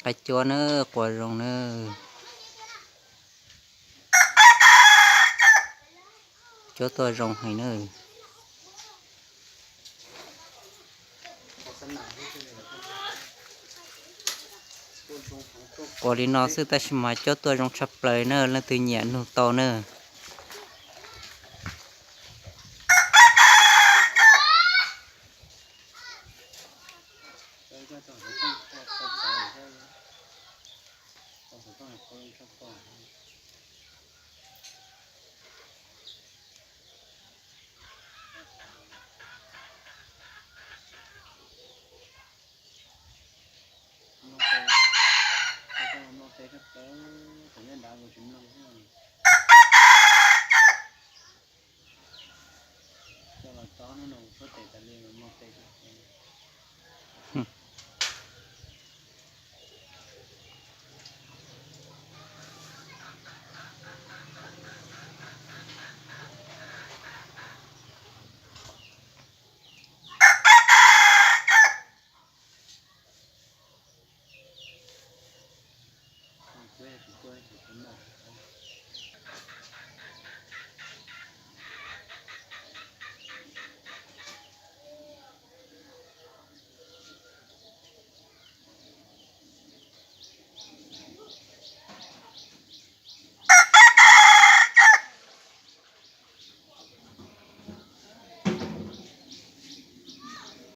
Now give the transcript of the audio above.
qaib cuab na, quaj zoo na. Cuab tuaj zoo heev na. Quaj li no xwb tab sis mas cuab tuaj zoo tshaj plaws na, leej twg nyiam nug tau na. Mloog tes, mloog tes kab plaws, thaum nyob nrad kuv tsis mloog thiab. Coj los tso hnub no kuv tshuab tes tas li, mloog tes kab plaws.